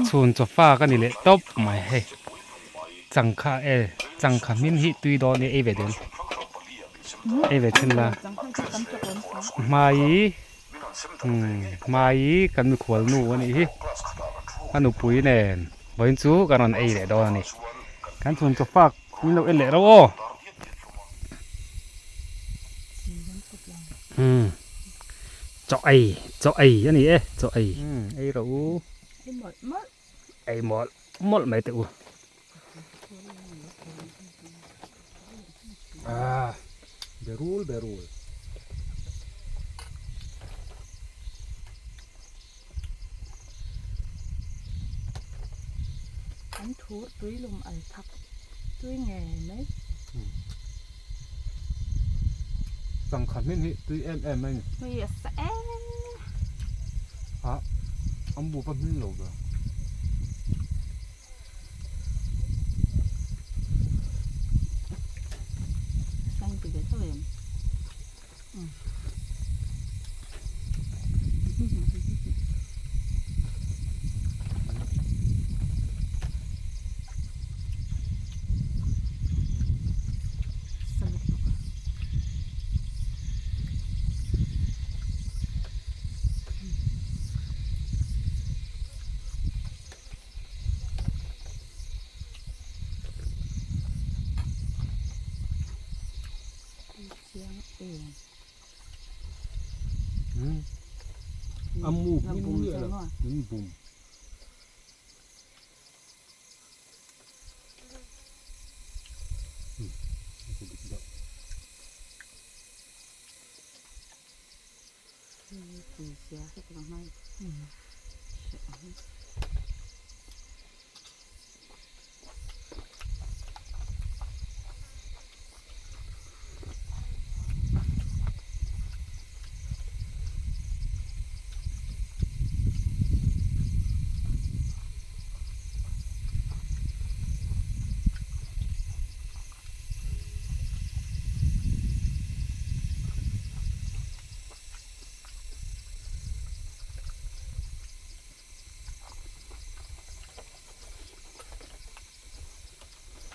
Chhun chaw fak a ni leh tawp mai hei changkha e changkha hmin hi tui dawn e ei ve deuh ei ve thin la hmai umm hmai kan mikhual nu a nih hi a nupui nen vawiin chu kan rawn ei leh dawn a ni kan chhun chaw fak min lo en leh reuh aw. Umm chaw ei chaw ei a ni e chaw ei ei rawh u ei mawlh mawlh mai teh u ah berul berul. An thur tui lum al thak tui ngei mai. Changkha hmin hi tui em em mai ni. Hei a sa em. Ah an bu pa hmin lo ve. Sang ti ve tho em. Chiang em. A mu hmin miah lo min bum.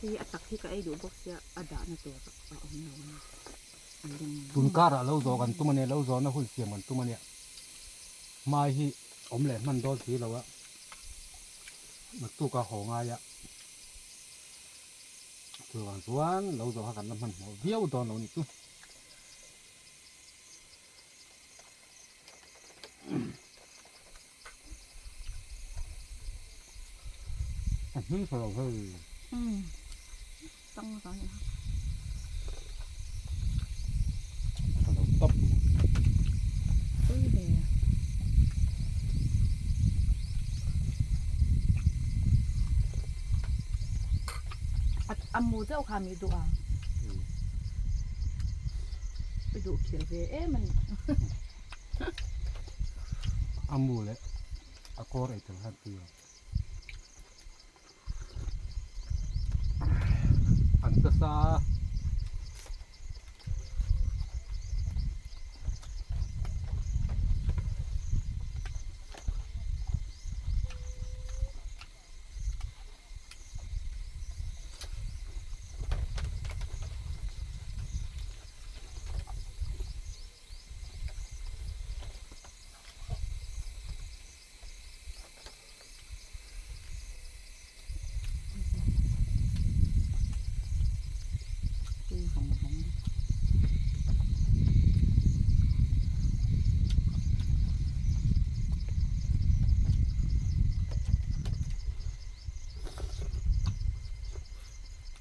Hei a tak hi ka ei duh bawk sia a dahna tur a awm lo a ni. Tun karah lo zawh kan tum a nia, lo zawhna hun siam kan tum a nia. Hmai hi awm leh hman dawn si lo a, naktuk a haw ngai a. Chuvang chuan lo zawh kha kan la hmanhmawh viau dawn lo a nih chu. A hming tha lo hei. Umm tang ta ni. Tha lo tawp. Ui ve. A mu deuh kha mi duh a. I duh khir ve em a ni. A mu leh a kawr ei tel khan tui a. An ta sa a.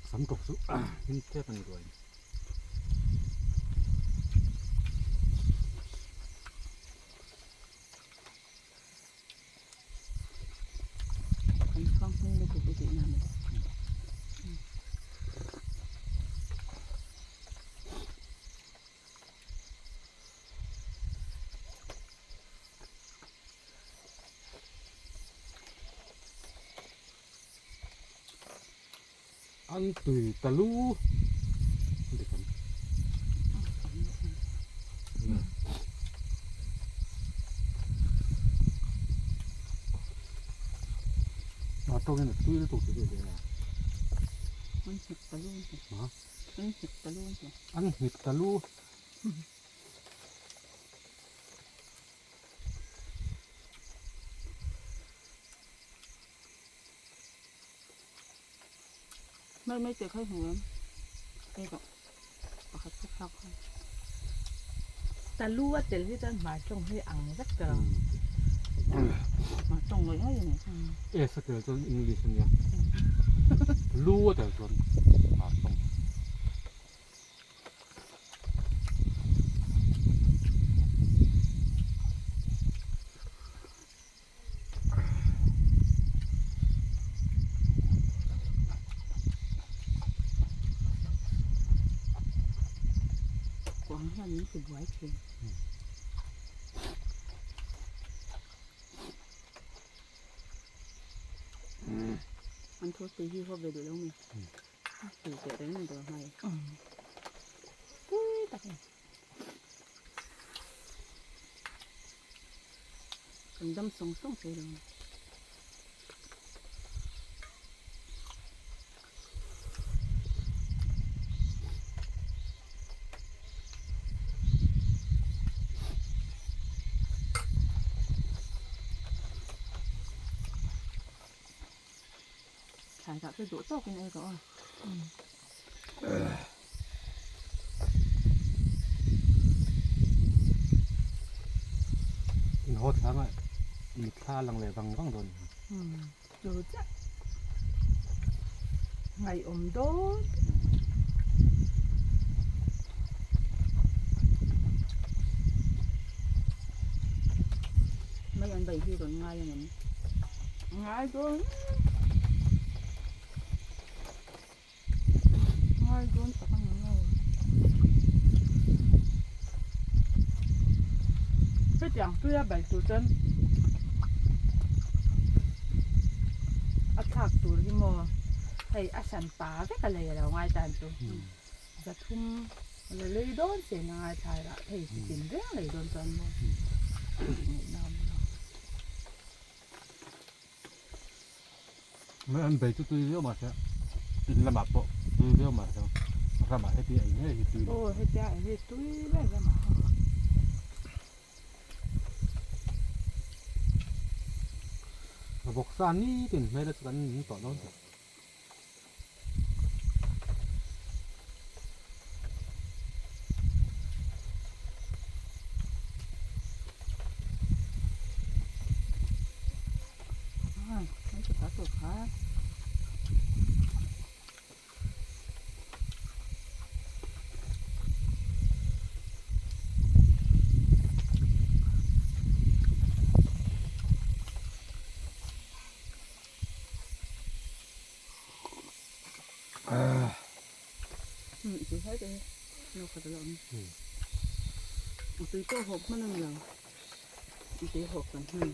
Sam tawk chu him tep a ni ruai. Kan chhuang hming lutuk i tihna a ni. An tui ta lu tawngin a tui lutuk tih chu a. An nghet ta lu te. Ha? An nghet ta lu te. An nghet ta lu. Mai mai te khai hmu em? Hei rawh pakhat kha thlak kha. Talu a tel hi chuan hmai tawng hi ang vek ta lo. Hmai tawng ngawih ngawih a ni. S a tel chuan English a nia. Lu a tel chuan hmai tawng. Kuang hian min ti buai thin. An thu tui hi hawp ve duh lo mi. Tui teh reng a dawr hmai. Pui tak a ni. Kan dam sawng sawng thei lo. Thlai rah chu duh tawkin ei rawh a. In haw thlang a mitthla a lang leh vang vang dawn. Chu chiah. Ngaihawm dawn. Mai an bai hi rawn ngai ang em? Ngai dawn. Ngai dawn tak a ni lo. Hetiang tuia bai tur chuan a thlak tur hi maw hei a hran pa vek a lei a lo ngai tan chu zathum la lei dawn chen a ngai thlai rah thei chi tin reng lei dawn chuan maw ngaihna a awm lo. Mai an bei chu tui viau mahse in lamah pawh tui viau mahse ramah heti ei ngei hi tui lo. Aw hetia ei hi tui ber ramah ho. Vawksa nitin hmel a chu kan ning tawh dawn tawh. Tui pawh hawp hman a ni lo tui hawp kan hman.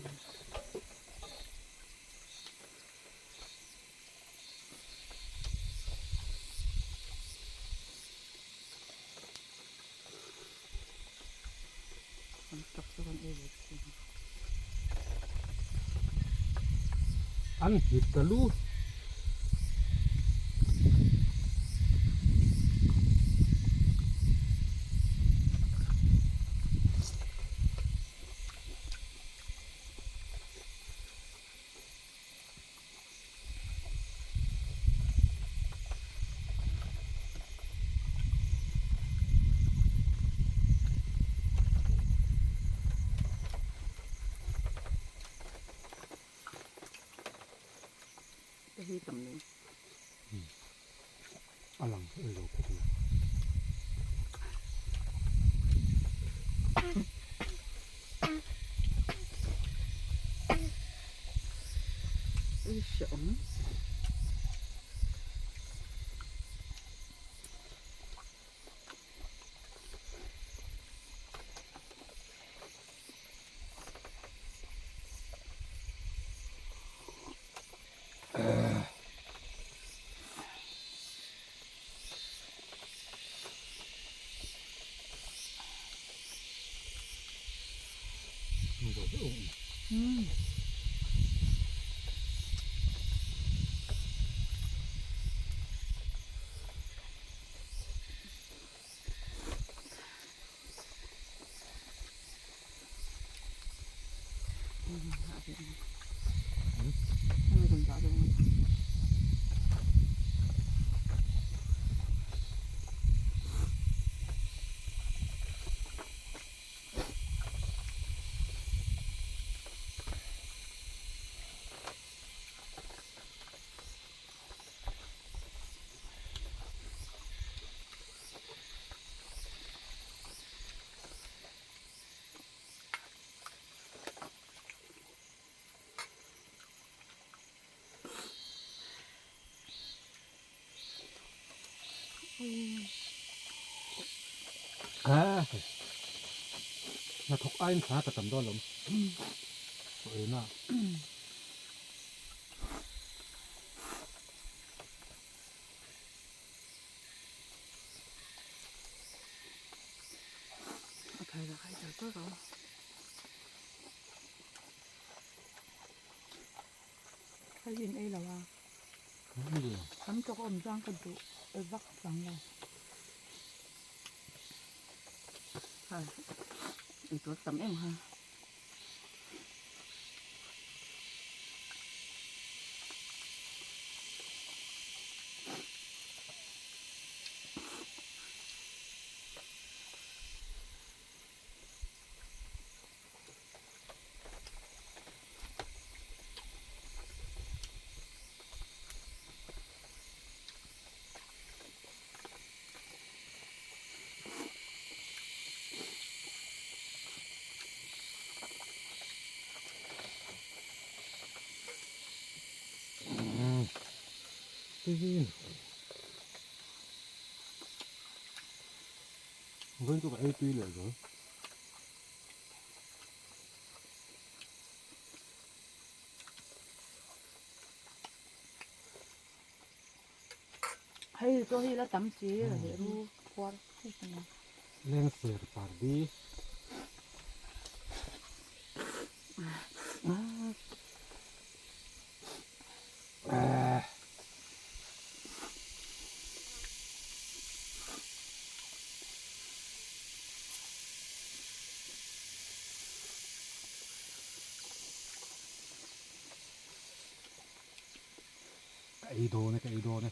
Kan tak chu kan ei ve thin. An hit ta lu. Hei tam lo. A lang ei lo phawt mai. Ui hreawm. Hnathawk aiin thla ka tam dawn lo eng a. Ka in ei lo a, tam tawk a awm chuan ka duh vak chuang lo. Eitur tam em kha. Vawiin chu ka ei tui leh zual. Hei chaw hi la tam si la leh ru khuar Lengser pardi. Ka ei dawn e, ka ei dawn e.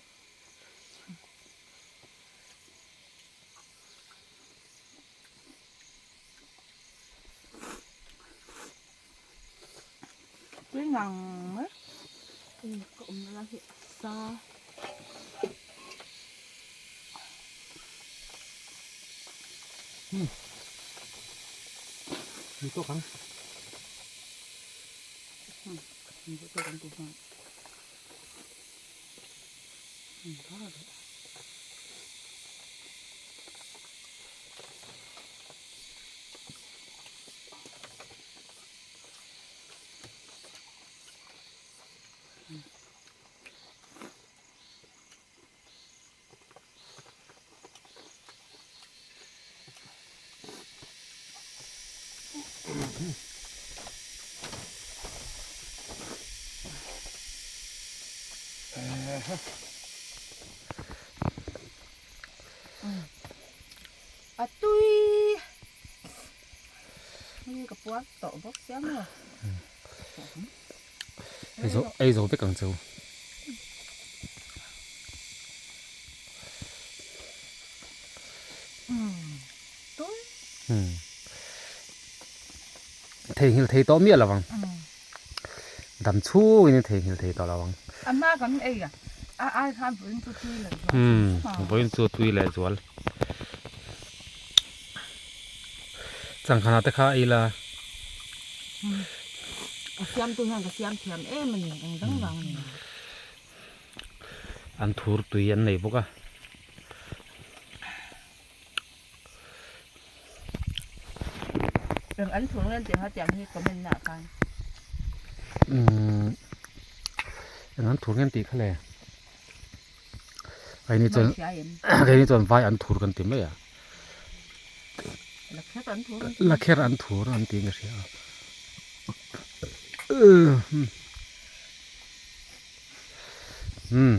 Tui ngang mai. Ka awm na lai hi sa. Mi tawk ang. Mi tawk ang tih chuan. A tui Hei ka puar tawh bawk sia maw. Ei zo vek ang cheu. Theihnghilh thei tawh miah lo ang. Dam chhungin i theihnghilh thei tawh lo ang. A hma kan ei a, a ai khan vawiin chu tui leh zual. Vawiin chu tui leh zual. Changkhanah te kha ei la. A siamtu hian ka siam thiam em a ni, eng dang vang a ni. An thur tui an nei bawk a. Eng an thur nge tih kha tiang hi comment na ah khan. Umm eng an thur nge tih kha le. Keini chuan keini chuan vai an thur kan ti mai a. Lakher an thur an ti in ka hria a. Umm.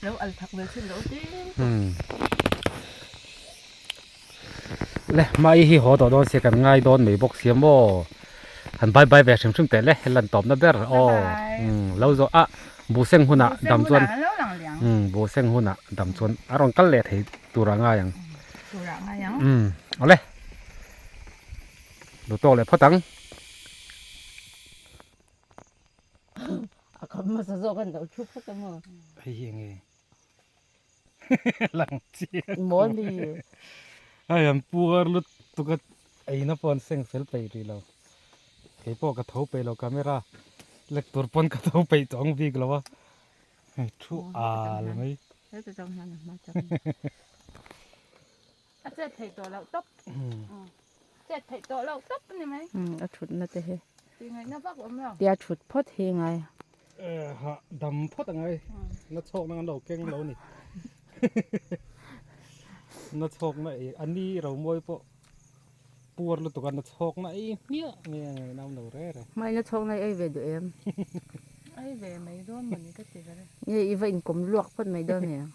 Lo al thak ve chin lo te. Umm. Le mai hi haw tawh dawn sia kan ngai dawn mai bawk sia maw. Han bye bye ve hrim hrim teh le he lan tawpna ber aw lo zawh a buhseng hunah dam chuan buhseng hunah dam chuan a rawn kal leh thei tur a ngai ang awle lu tawk leh phawt ang. A kham hmasa zawk an lo thu phawt ang aw. Hei hi enge lang chiang maw ni hei an puar lutuk a eina pawh an seng fel peih rih lo kei pawh ka tho peih lo camera lek tur pawn ka tho peih tawh ang bik lo a hei thu al mai a chet theih tawh loh tawp chet theih tawh loh tawp ani mai a thutna te hi tih ngaihna vak awm lo tia thut phawt hi ngai ha dam phawt angai na chhawk na kan lo keng lo ni na chhawk na ei ani ro mawi pawh puar lutuk a na chhawk na ei hmiah mai a ngaihna awm lo re re hmai na chhawk na ei ve duh em ei ve mai dawn mawni ka ti ber nge i va inkawm luak phawt mai dawn nia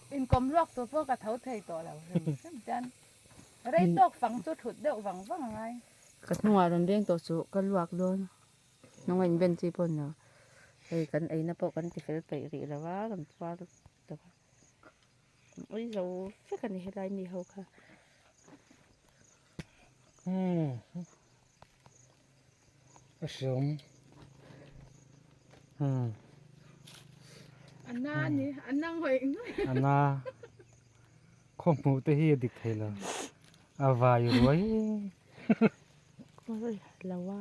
Inkawm ruak tur pawh ka tho thei tawh lo hrim hrim chuan rei tawk fang chu thut deuh vang vang a ngai. Ka hnungah rawn beng tawh chu ka luak dawn hnunga in ben chi pawh ni lo hei kan eina pawh kan ti fel peih rih lo a kan puar lutuk a ui zo vek a ni helai mi ho kha. A hriam. A na ni, a na ngawih ngawih. A na. Khaw hmuh te hi a dik thei lo. A vai ruai. Khaw lo a.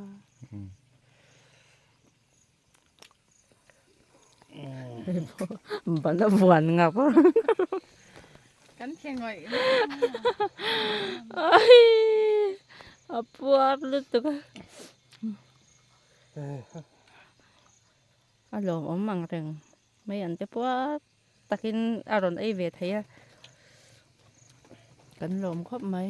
Ban a vuan ngap a. Kan thlen ngawih. Ai a puar lutuk a. A lawmawm ang reng mai an te puar takin a rawn ei ve thei a. Kan lawm khawp mai.